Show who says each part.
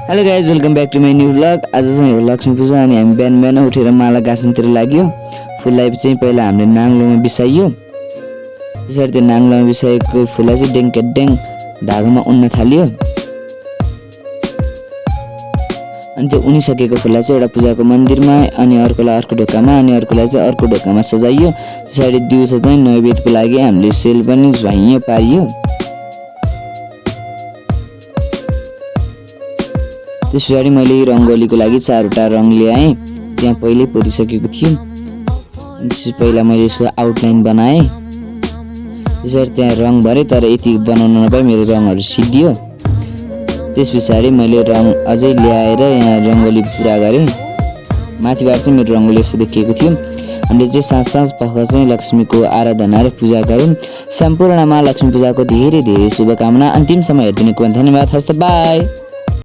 Speaker 1: Hello guys, welcome back to my new vlog. आज चाहिँ हो लक्ष्मी पूजा अनि हामी बिहान बिहान उठेर माला गाँस्नतिर लाग्यो। फुललाई चाहिँ पहिला हामीले नाङ्लोमा बिसाइयो। त्यसरी त्यो नाङ्लोमा बिसाएको फुललाई चाहिँ डेङ धागोमा उन्न थालियो। अनि त्यो उनिसकेको फुललाई चाहिँ एउटा पूजाको मन्दिरमा अनि अर्कोलाई अर्को ढोकामा अनि अर्कोलाई चाहिँ अर्को ढोकामा सजाइयो। त्यसरी दिउँसो चाहिँ नैवेद्यको लागि हामीले सेल पनि झ्वाइयो पारियो। त्यस पछाडि मैले रङ्गोलीको लागि 4वटा रङ ल्याएँ। त्यहाँ पहिले पोरिसकेको थियो। त्यसपछि पहिला मैले यसको आउटलाइन बनाएँ। त्यसरी त्यहाँ रङ भरेँ, तर यति बनाउन नपाए मेरो रङहरू सिद्धियो। त्यस पछाडि मैले रङ अझै ल्याएर यहाँ रङ्गोली पुरा गरेँ। माथिबाट चाहिँ मेरो रङ्गोली यस्तो देखिएको थियो। हामीले चाहिँ साँझ पख चाहिँ लक्ष्मीको आराधना र पूजा गऱ्यौँ। सम्पूर्णमा लक्ष्मी पूजाको धेरै धेरै शुभकामना। अन्तिमसम्म हेरिदिनुको धन्यवाद। हस्त बाई।